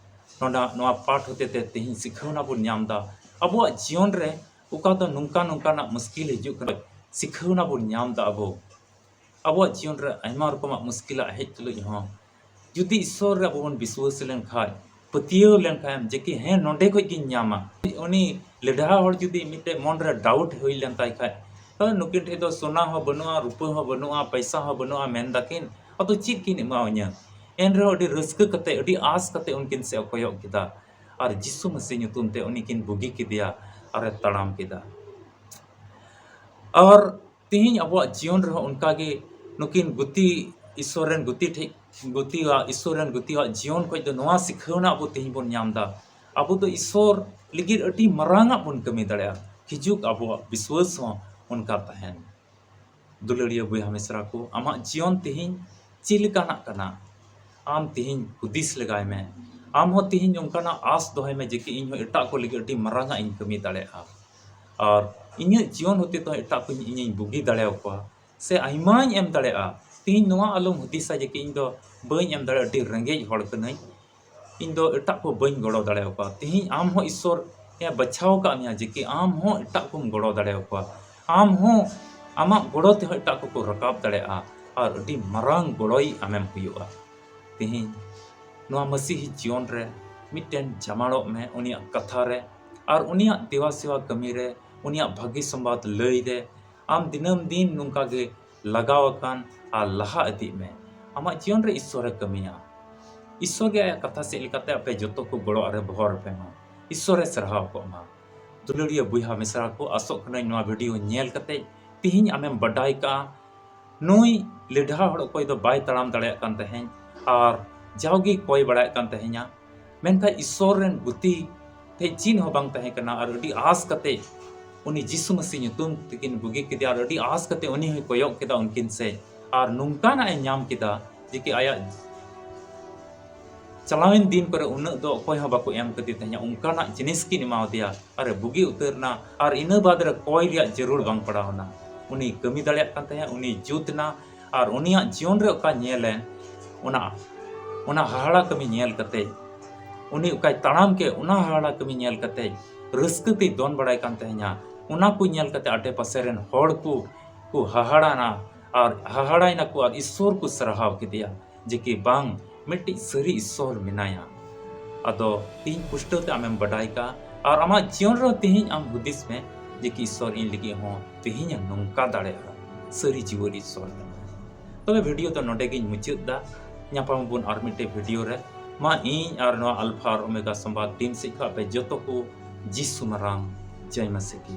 ᱱᱚᱰᱮ ᱱᱚᱣᱟ ᱯᱟᱴ ᱦᱚᱛᱮᱛᱮ ᱛᱮᱦᱮᱧ ᱥᱤᱠᱷᱟᱹᱣᱱᱟ ᱵᱚᱱ ᱧᱟᱢ ᱮᱫᱟ᱾ ᱟᱵᱚᱣᱟᱜ ᱡᱤᱭᱚᱱ ᱨᱮ ᱚᱠᱟ ᱫᱚ ᱱᱚᱝᱠᱟ ᱱᱚᱝᱠᱟᱱᱟᱜ ᱢᱩᱥᱠᱤᱞ ᱦᱤᱡᱩᱜ ᱠᱟᱱᱟ, ᱥᱤᱠᱷᱟᱹᱣᱱᱟ ᱵᱚᱱ ᱧᱟᱢ ᱮᱫᱟ ᱟᱵᱚ᱾ ᱟᱵᱚᱣᱟᱜ ᱡᱤᱭᱚᱱ ᱨᱮ ᱟᱭᱢᱟ ᱨᱚᱠᱚᱢᱟᱜ ᱢᱩᱥᱠᱤᱞᱟᱜ ᱦᱮᱡ ᱛᱩᱞᱩᱡ ᱦᱚᱸ, ᱡᱩᱫᱤ ᱤᱥᱥᱚᱨ ᱨᱮ ᱟᱵᱚ ᱵᱚᱱ ᱵᱤᱥᱣᱟᱹᱥ ᱞᱮᱱᱠᱷᱟᱡ, ᱯᱟᱹᱛᱭᱟᱹᱣ ᱞᱮᱱᱠᱷᱟᱱ ᱡᱮ ᱠᱤ ᱦᱮᱸ, ᱱᱚᱰᱮ ᱠᱷᱚᱡ ᱜᱤᱧ ᱧᱟᱢᱟ, ᱩᱱᱤ ᱞᱮᱰᱦᱟ ᱦᱚᱲ ᱡᱩᱫᱤ ᱢᱤᱫᱴᱮᱡ ᱢᱚᱱ ᱨᱮ ᱰᱟᱣᱩᱴ ᱦᱩᱭ ᱞᱮᱱ ᱛᱟᱭ ᱠᱷᱟᱡ, ᱛᱚ ᱱᱩᱠᱤᱱ ᱴᱷᱮᱡ ᱫᱚ ᱥᱚᱱᱟ ᱦᱚᱸ ᱵᱟᱹᱱᱩᱜᱼᱟ, ᱨᱩᱯᱟᱹ ᱦᱚᱸ ᱵᱟᱹᱱᱩᱜᱼᱟ, ᱯᱚᱭᱥᱟ ᱦᱚᱸ ᱵᱟᱹᱱᱩᱜᱼᱟ, ᱢᱮᱱ ᱫᱟᱠᱤᱱ, ᱟᱫᱚ ᱪᱮᱫ ᱠᱤᱱ ᱮᱢᱟᱣᱟᱹᱧᱟ? ᱮᱱ ᱨᱮᱦᱚᱸ ᱟᱹᱰᱤ ᱨᱟᱹᱥᱠᱟᱹ ᱠᱟᱛᱮ, ᱟᱹᱰᱤ ᱟᱸᱥ ᱠᱟᱛᱮ ᱩᱱᱠᱤᱱ ᱥᱮᱫ ᱮ ᱠᱚᱭᱚᱜ ᱠᱮᱫᱟ, ᱟᱨ ᱡᱤᱥᱩ ᱢᱟᱹᱥᱤ ᱧᱩᱛᱩᱢ ᱛᱮ ᱩᱱᱤ ᱠᱤᱱ ᱵᱩᱜᱤ ᱠᱮᱫᱮᱭᱟ ᱟᱨ ᱮ ᱛᱟᱲᱟᱢ ᱠᱮᱫᱟ᱾ ᱟᱨ ᱛᱮᱦᱮᱧ ᱟᱵᱚᱣᱟᱜ ᱡᱤᱭᱚᱱ ᱨᱮᱦᱚᱸ ᱚᱱᱠᱟᱜᱮ ᱱᱩᱠᱤᱱ ᱜᱩᱛᱤ, ᱤᱥᱥᱚᱨ ᱨᱮᱱ ᱜᱩᱛᱤ ᱴᱷᱮᱡ, ᱜᱩᱛᱤᱣᱟᱜ, ᱤᱥᱥᱚᱨ ᱨᱮᱱ ᱜᱩᱛᱤᱣᱟᱜ ᱡᱤᱭᱚᱱ ᱠᱷᱚᱡ ᱫᱚ ᱱᱚᱣᱟ ᱥᱤᱠᱷᱟᱹᱣᱱᱟ ᱟᱵᱚ ᱛᱮᱦᱮᱧ ᱵᱚᱱ ᱧᱟᱢ ᱮᱫᱟ᱾ ᱟᱵᱚ ᱫᱚ ᱤᱥᱥᱚᱨ ᱞᱟᱹᱜᱤᱫ ᱟᱹᱰᱤ ᱢᱟᱨᱟᱝ ᱟᱜ ᱵᱚᱱ ᱠᱟᱹᱢᱤ ᱫᱟᱲᱮᱭᱟᱜᱼᱟ᱾ ᱦᱤᱡᱩᱜ ᱟᱵᱚᱣᱟᱜ ᱵᱤᱥᱣᱟᱹᱥ ᱦᱚᱸ ᱚᱱᱠᱟ ᱛᱟᱦᱮᱱ᱾ ᱫᱩᱞᱟᱹᱲᱤᱭᱟᱹ ᱵᱚᱭᱦᱟ ᱢᱤᱥᱨᱟ ᱠᱚ, ᱟᱢᱟᱜ ᱡᱤᱭᱚᱱ ᱛᱮᱦᱮᱧ ᱪᱮᱫ ᱞᱮᱠᱟᱱᱟᱜ ᱠᱟᱱᱟ? ᱟᱢ ᱛᱮᱦᱮᱧ ᱦᱩᱫᱤᱥ ᱞᱮᱜᱟᱭ ᱢᱮ᱾ ᱟᱢ ᱦᱚᱸ ᱛᱮᱦᱮᱧ ᱚᱱᱠᱟᱱᱟᱜ ᱟᱸᱥ ᱫᱚᱦᱚᱭ ᱢᱮ ᱡᱮ ᱠᱤ ᱤᱧ ᱦᱚᱸ ᱮᱴᱟᱜ ᱠᱚ ᱞᱟᱹᱜᱤᱫ ᱟᱹᱰᱤ ᱢᱟᱨᱟᱝ ᱟᱜ ᱤᱧ ᱠᱟᱹᱢᱤ ᱫᱟᱲᱮᱭᱟᱜᱼᱟ, ᱟᱨ ᱤᱧᱟᱹᱜ ᱡᱤᱭᱚᱱ ᱦᱚᱛᱮ ᱛᱮᱦᱚᱸ ᱮᱴᱟᱜ ᱠᱚᱧ ᱤᱧᱤᱧ ᱵᱩᱜᱤ ᱫᱟᱲᱮᱭᱟᱠᱚᱣᱟ, ᱥᱮ ᱟᱭᱢᱟᱧ ᱮᱢ ᱫᱟᱲᱮᱭᱟᱜᱼᱟ᱾ ᱛᱮᱦᱮᱧ ᱱᱚᱣᱟ ᱟᱞᱚᱢ ᱦᱩᱫᱤᱥᱟ ᱡᱮ ᱠᱤ ᱤᱧ ᱫᱚ ᱵᱟᱹᱧ ᱮᱢ ᱫᱟᱲᱮᱭᱟᱜᱼᱟ, ᱟᱹᱰᱤ ᱨᱮᱸᱜᱮᱡ ᱦᱚᱲ ᱠᱟᱹᱱᱟᱹᱧ, ᱤᱧ ᱫᱚ ᱮᱴᱟᱜ ᱠᱚ ᱵᱟᱹᱧ ᱜᱚᱲᱚ ᱫᱟᱲᱮᱭᱟᱠᱚᱣᱟ᱾ ᱛᱮᱦᱮᱧ ᱟᱢ ᱦᱚᱸ ᱤᱥᱥᱚᱨ ᱮ ᱵᱟᱪᱷᱟᱣ ᱟᱠᱟᱫ ᱢᱮᱭᱟ ᱡᱮ ᱠᱤ ᱟᱢ ᱦᱚᱸ ᱮᱴᱟᱜ ᱠᱚᱢ ᱜᱚᱲᱚ ᱫᱟᱲᱮᱭᱟᱠᱚᱣᱟ᱾ ᱟᱢ ᱦᱚᱸ ᱟᱢᱟᱜ ᱜᱚᱲᱚ ᱛᱮᱦᱚᱸ ᱮᱴᱟᱜ ᱠᱚᱠᱚ ᱨᱟᱠᱟᱵ ᱫᱟᱲᱮᱭᱟᱜᱼᱟ, ᱟᱨ ᱟᱹᱰᱤ ᱢᱟᱨᱟᱝ ᱜᱚᱲᱚᱭ ᱟᱢᱮᱢ ᱦᱩᱭᱩᱜᱼᱟ᱾ ᱛᱮᱦᱮᱧ ᱱᱚᱣᱟ ᱢᱟᱹᱥᱤᱦᱤ ᱡᱤᱭᱚᱱ ᱨᱮ ᱢᱤᱫᱴᱮᱱ ᱡᱟᱢᱟᱲᱚᱜ ᱢᱮ ᱩᱱᱤᱭᱟᱜ ᱠᱟᱛᱷᱟ ᱨᱮ, ᱟᱨ ᱩᱱᱤᱭᱟᱜ ᱫᱮᱣᱟ ᱥᱮᱣᱟ ᱠᱟᱹᱢᱤ ᱨᱮ, ᱩᱱᱤᱭᱟᱜ ᱵᱷᱟᱹᱜᱤ ᱥᱚᱢᱵᱟᱫ ᱞᱟᱹᱭ ᱨᱮ, ᱟᱢ ᱫᱤᱱᱟᱹᱢ ᱫᱤᱱ ᱱᱚᱝᱠᱟ ᱜᱮ ᱞᱟᱜᱟᱣ ᱟᱠᱟᱱ ᱟᱨ ᱞᱟᱦᱟ ᱤᱫᱤᱜ ᱢᱮ᱾ ᱟᱢᱟᱜ ᱡᱤᱭᱚᱱ ᱨᱮ ᱤᱥᱥᱚᱨᱮ ᱠᱟᱹᱢᱤᱭᱟ᱾ ᱤᱥᱥᱚᱨ ᱜᱮ ᱟᱭᱟᱜ ᱠᱟᱛᱷᱟ ᱥᱮᱫ ᱞᱮᱠᱟᱛᱮ ᱟᱯᱮ ᱡᱚᱛᱚ ᱠᱚ ᱜᱚᱲᱚ ᱟᱨᱮ ᱵᱚᱦᱚᱨ ᱟᱯᱮ ᱢᱟ᱾ ᱤᱥᱥᱚᱨᱮ ᱥᱟᱨᱦᱟᱣ ᱠᱚᱜ ᱢᱟ᱾ ᱫᱩᱞᱟᱹᱲᱤᱭᱟᱹ ᱵᱚᱭᱦᱟ ᱢᱤᱥᱨᱟ ᱠᱚ, ᱟᱥᱚᱜ ᱠᱟᱹᱱᱟᱹᱧ ᱱᱚᱣᱟ ᱵᱷᱤᱰᱤᱭᱳ ᱧᱮᱞ ᱠᱟᱛᱮ ᱛᱤᱦᱤᱧ ᱟᱢᱮᱢ ᱵᱟᱰᱟᱭ ᱠᱟᱜᱼᱟ ᱱᱩᱭ ᱞᱮᱰᱷᱟ ᱦᱚᱲ ᱚᱠᱚᱭ ᱫᱚ ᱵᱟᱭ ᱛᱟᱲᱟᱢ ᱫᱟᱲᱮᱭᱟᱜ ᱠᱟᱱ ᱛᱟᱦᱮᱸᱫ ᱟᱨ ᱡᱟᱣᱜᱮ ᱠᱚᱭ ᱵᱟᱲᱟᱭᱮᱫ ᱠᱟᱱ ᱛᱟᱦᱮᱸᱧᱟ, ᱢᱮᱱᱠᱷᱟᱱ ᱤᱥᱥᱚᱨ ᱨᱮᱱ ᱜᱩᱛᱤ ᱴᱷᱮᱡ ᱪᱮᱫ ᱦᱚᱸ ᱵᱟᱝ ᱛᱟᱦᱮᱸ ᱠᱟᱱᱟ᱾ ᱟᱨ ᱟᱹᱰᱤ ᱟᱸᱥ ᱠᱟᱛᱮ ᱩᱱᱤ ᱡᱤᱥᱩ ᱢᱟᱹᱥᱤ ᱧᱩᱛᱩᱢ ᱛᱮᱠᱤᱱ ᱵᱩᱜᱤ ᱠᱮᱫᱮᱭᱟ ᱟᱨ ᱟᱹᱰᱤ ᱟᱸᱥ ᱠᱟᱛᱮ ᱩᱱᱤ ᱦᱚᱸᱭ ᱠᱚᱭᱚᱜ ᱠᱮᱫᱟ ᱩᱱᱠᱤᱱ ᱥᱮᱫ᱾ ᱟᱨ ᱱᱚᱝᱠᱟᱱᱟᱜ ᱮ ᱧᱟᱢ ᱠᱮᱫᱟ ᱡᱮ ᱠᱤ ᱟᱭᱟᱜ ᱪᱟᱞᱟᱣᱮᱱ ᱫᱤᱱ ᱠᱚᱨᱮ ᱩᱱᱟᱹᱜ ᱫᱚ ᱚᱠᱚᱭ ᱦᱚᱸ ᱵᱟᱠᱚ ᱮᱢ ᱠᱟᱫᱮ ᱛᱟᱦᱮᱸᱫ, ᱚᱱᱠᱟᱱᱟᱜ ᱡᱤᱱᱤᱥ ᱠᱤᱱ ᱮᱢᱟᱣᱟᱫᱮᱭᱟ ᱟᱨ ᱮ ᱵᱩᱜᱤ ᱩᱛᱟᱹᱨ ᱮᱱᱟ᱾ ᱟᱨ ᱤᱱᱟᱹ ᱵᱟᱫ ᱨᱮ ᱠᱚᱭ ᱨᱮᱭᱟᱜ ᱡᱟᱹᱨᱩᱲ ᱵᱟᱝ ᱯᱟᱲᱟᱣ ᱮᱱᱟ᱾ ᱩᱱᱤ ᱠᱟᱹᱢᱤ ᱫᱟᱲᱮᱭᱟᱜ ᱠᱟᱱ ᱛᱟᱦᱮᱸᱫ, ᱩᱱᱤ ᱡᱩᱛ ᱮᱱᱟ᱾ ᱟᱨ ᱩᱱᱤᱭᱟᱜ ᱡᱤᱭᱚᱱ ᱨᱮ ᱚᱠᱟ ᱧᱮᱞ ᱮᱱ, ᱚᱱᱟ ᱚᱱᱟ ᱦᱟᱦᱟᱲᱟ ᱠᱟᱹᱢᱤ ᱧᱮᱞ ᱠᱟᱛᱮ, ᱩᱱᱤ ᱚᱠᱟᱭ ᱛᱟᱲᱟᱢ ᱠᱮᱫ, ᱚᱱᱟ ᱦᱟᱦᱟᱲᱟ ᱠᱟᱹᱢᱤ ᱧᱮᱞ ᱠᱟᱛᱮ ᱨᱟᱹᱥᱠᱟᱹ ᱛᱮᱭ ᱫᱚᱱ ᱵᱟᱲᱟᱭ ᱠᱟᱱ ᱛᱟᱦᱮᱸᱧᱟ᱾ ᱚᱱᱟ ᱠᱚ ᱧᱮᱞ ᱠᱟᱛᱮ ᱟᱰᱮ ᱯᱟᱥᱮ ᱨᱮᱱ ᱦᱚᱲ ᱠᱚ ᱠᱚ ᱦᱟᱦᱟᱲᱟᱱᱟ ᱟᱨ ᱦᱟᱦᱟᱲᱟᱭᱮᱱᱟ ᱠᱚ ᱟᱨ ᱤᱥᱥᱚᱨ ᱠᱚ ᱥᱟᱨᱦᱟᱣ ᱠᱮᱫᱮᱭᱟ ᱡᱮ ᱠᱤ ᱵᱟᱝ, ᱢᱤᱫᱴᱤᱡ ᱥᱟᱹᱨᱤ ᱤᱥᱥᱚᱨ ᱢᱮᱱᱟᱭᱟ᱾ ᱟᱫᱚ ᱛᱤᱦᱤᱧ ᱯᱩᱥᱴᱟᱹᱣ ᱛᱮ ᱟᱢᱮᱢ ᱵᱟᱰᱟᱭ ᱠᱟᱜᱼᱟ ᱟᱨ ᱟᱢᱟᱜ ᱡᱤᱭᱚᱱ ᱨᱮᱦᱚᱸ ᱛᱤᱦᱤᱧ ᱟᱢ ᱦᱩᱫᱤᱥ ᱢᱮ ᱡᱮ ᱠᱤ ᱤᱥᱥᱚᱨ ᱤᱧ ᱞᱟᱹᱜᱤᱫ ᱦᱚᱸ ᱛᱤᱦᱤᱧ ᱮ ᱱᱚᱝᱠᱟ ᱫᱟᱲᱮᱭᱟᱜᱼᱟ, ᱥᱟᱹᱨᱤ ᱡᱤᱣᱟᱹᱨᱤ ᱤᱥᱥᱚᱨ ᱢᱮᱱᱟᱭᱟ᱾ ᱛᱚᱵᱮ ᱵᱷᱤᱰᱤᱭᱳ ᱫᱚ ᱱᱚᱰᱮ ᱜᱤᱧ ᱢᱩᱪᱟᱹᱫ ᱫᱟ᱾ ᱧᱟᱯᱟᱢ ᱟᱵᱚᱱ ᱟᱨ ᱢᱤᱫᱴᱮᱡ ᱵᱷᱤᱰᱤᱭᱳ ᱨᱮ᱾ ᱢᱟ ᱤᱧ ᱟᱨ ᱱᱚᱣᱟ ᱟᱞᱯᱷᱟ ᱟᱨ ᱳᱢᱮᱜᱟ ᱥᱚᱢᱵᱟᱫ ᱴᱤᱢ ᱥᱮᱫ ᱠᱷᱚᱱ ᱟᱯᱮ ᱡᱚᱛᱚ ᱠᱚ ᱡᱤᱥᱩ ᱢᱟᱨᱟᱝ ᱡᱟᱭ ᱢᱟᱥᱮ ᱠᱤ᱾